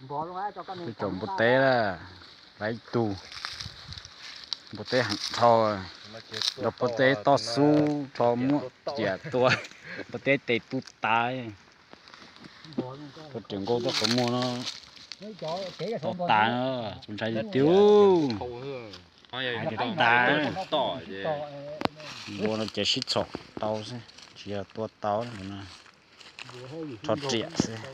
Peb caum npua teb lawm, laiv ib tug. Npua teb heev dhau, nrog npua teb toj xub rho muab riam tua. Npua teb tes tu tas. Tua riam nkaus txoj qhov muag no, tau tas, tsuas ntshai tiag tiag. Tua tas, npua no ces sib txhom tau xwb, tsis yog tua tau no. Rho riam xwb.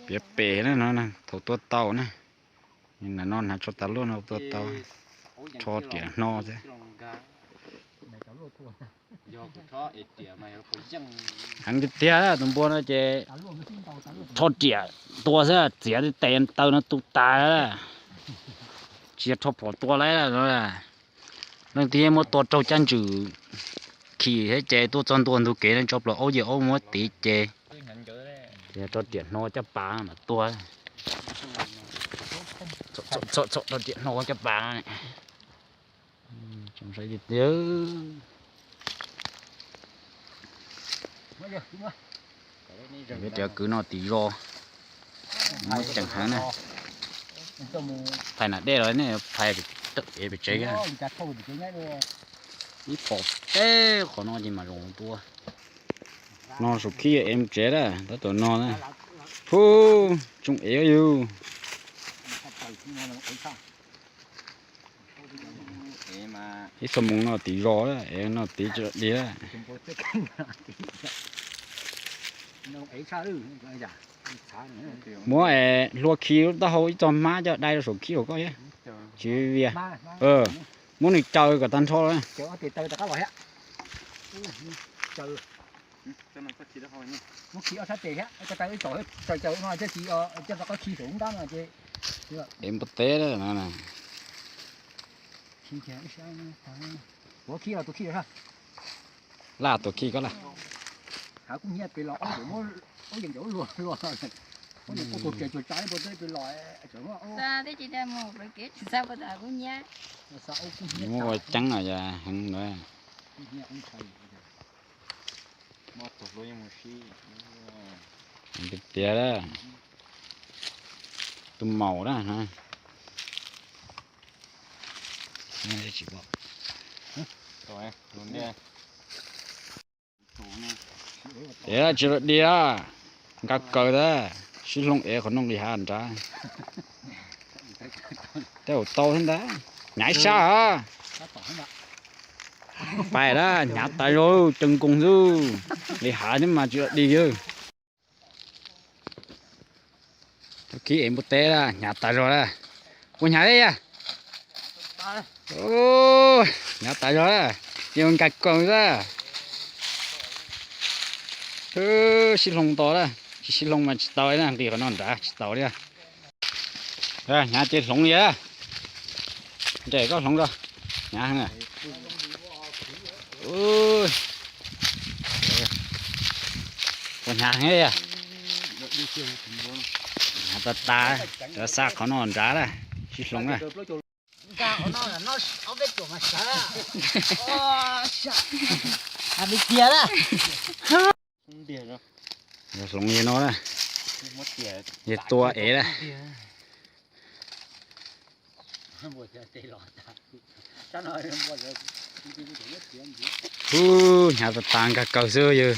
Piav pem na no, thaum tua tau na, no hnav tsho tas luaj no tua tau, rho riam hno xwb. Heev tiag tiag tus npua no ces rho riam tua xwb, txiav tes taw no tu tas. Tsis yog rho phom tua lawm no. Leej twg muab tua raug caj ntswg khi thiab ces tuaj txog ntua ntug kev no tso plaws aub ces aub muab tiv ces yog rho riam hno caj pas mam tua. Txhob rho riam hno caj pas. Peb cov kwv no tim zos muaj ceem heev na. Phais nam dej los nej phais tawm ev pem tsev. Ib pom teb qhov no ces mam zoo tua. No saum khib ev mus tsev lawm, tab tom no na. Phu, tsoo ev yug. Ib xuab moos no tim zos lawm, ev no tid tsis dig lawm. Muab hlua khi lub taub hau ib txoj hmab coj dai rau saum khib rau koj thiab. Tsis vias. Muab nws caw kom tag nrho lawm. Ev npua teb lawm no. Laj tuam khij koj laj. Muab ua ceeb no yog heev lawm. Tiag tiag, tus maum na. Tsis los dig, nkag kaws ntag, sib hloov ev qhov no nqis hav nrad. Tej zaum tau thiab ntag, hnyav ib sab. Pais lawm, hnyav tas zog, ceeb nkoos xwb, nqis hav thiab mas tsis los dig. Tau kib ev npua teb lawm, hnyav tas zog lawm. Puas hnyav thiab yog? Hnyav tas zog lawm, ces nkag kaws xwb. Sib hloov tos lawm, tsis sib hloov mas tsis tau na, nqis qhov no nrad tsis tau li. Hnyav ces hloov li. Nres koj hloov rau. Hnyav heev. Puas hnyav heev li? Hnyav tas tas, rov xa qhov no nrad lawm, sib hloov lawm. Hloov li no na, yog tua ev lawm. Ub, hnyav tas tas nkag kaws xwb yog.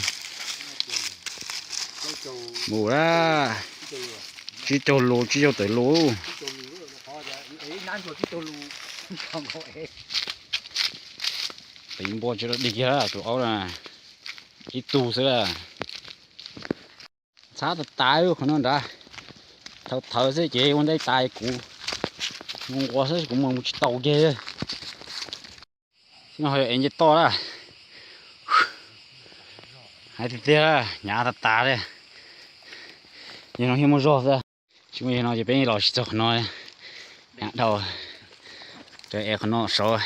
Mus lawm, tsib caug lus, tsib caug tawm lus. Tiv npua tsis tau dig kiag tus aub na, ib tug xwb lawm. Ntxhab tas tas qhov no nrad, thawv thawv xwb ces ua ntej tas kuv mus nquas xwb, kuv mus mus tsis tau kiag. Xib no ho yog ev nce toj lawm. Hais tiag tiag, hnyav tas tas li. Yog no thiaj muaj zog xwb. Tsis muaj yog no ces peb los tsis txog qhov no. Hnyav dhau, ev qhov no saud.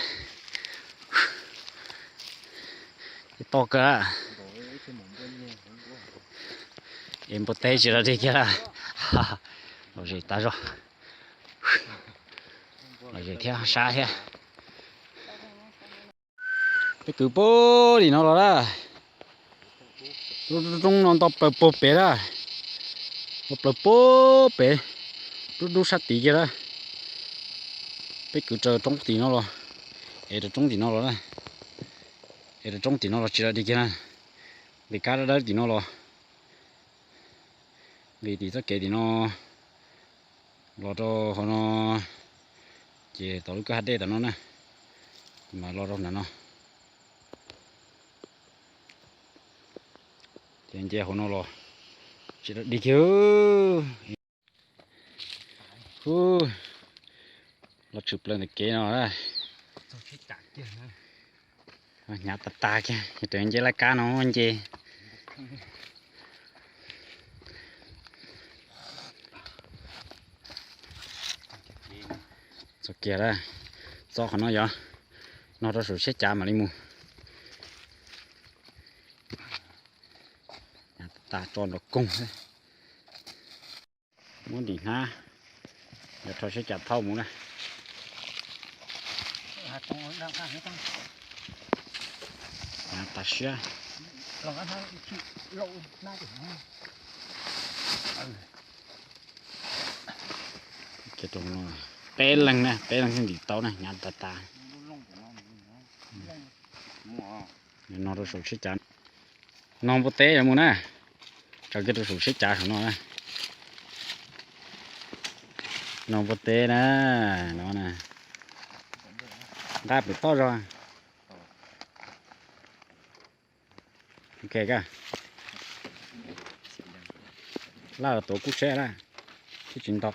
Toj kawg. Ev npua teb tsis los dig kiag lawm. Lom zem tas zog. Lom zem thiab sab thiab. Peb kwv puag tim no los na. Lub roob no nto plaws puag pem na. Nto plaws puag pem, dub dub sab tid kiag na. Peb kwv raws roob tim no los, es raws roob tim no los na. Es raws roob tim no los tsis dog dig kiag na. Nqis kab dawb dawb tim no los, nqis tim txoj kev tim no los rau hauv no, ces tau lub kwj ha dej tom no na, mas los rau ntawm no. Ces nce hauv no los tsis dog dig kiag. Los tshwm plaws ntawm kev no, hnyav tas tas kiag, yog raws nce laj kab no nce. Txog kiag lawm, txog qhov no yog, no rau saum siab cav mam li mus. Hnyav tas tas tso nrov koog. Muab ntim hnab, yog rho siab cav thauj mus na. Hnyav tas siab. Peb leeg na, peb leeg thiaj ntim tau na, hnyav tas tas. No rau saum siab cav, no npua teb yuav mus na, tsaws kiag rau saum siab cav saum no na. No npua teb na, no na, nqa pem toj zog. Ok, laj tuav kub tsheb lawm, thiab tsis nto.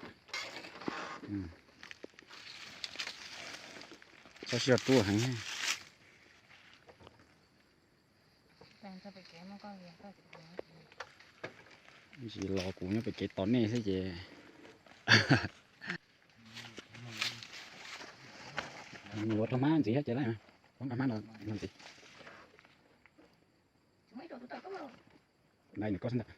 Txhob sib zog rub heev. Tsis los kuv nyob pem kev tos nej xwb ces. Mus ua rau hmab ntxiv thiab ces lawm, rau hmab no ntxiv. Lawm nws koj xwb ntag.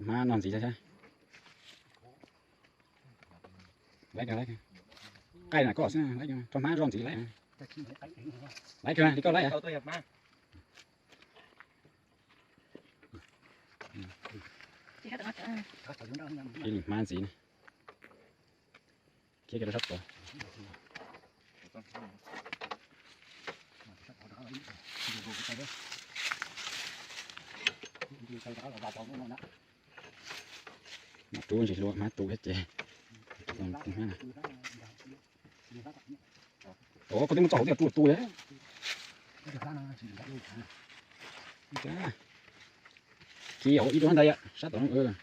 Hmab no ntxiv thiab. Laiv kawg, laiv kawg. Qaij na koj xwb, laiv kawg, rau hmab zoj ntxiv laiv. Laiv kawg, li koj laiv. Ib hmab ntxiv na. Khiav kiag rau sab tod. Mam rub ntsis hlua hmab tu thiab ces. Ov, koj twb muab txoj hauv tiaj rub tu thiab. Khiav hauv ib rub ntawd sab tod.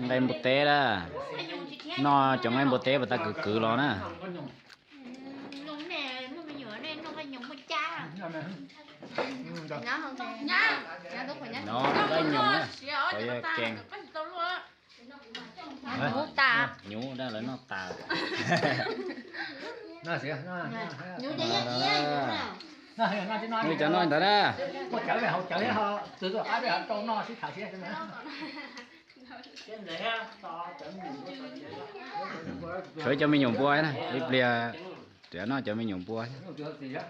Nqaij npua teb lawm. Noj cov nqaij npua teb puas tau kwv kwv los na. No nqaij nyoos na, qhov yog kees. Nyuv tas, lawv noj tas. Cov no ntawd na. Tshuav cov me nyuam npua na, ib pliag rov noj cov me nyuam npua thiab.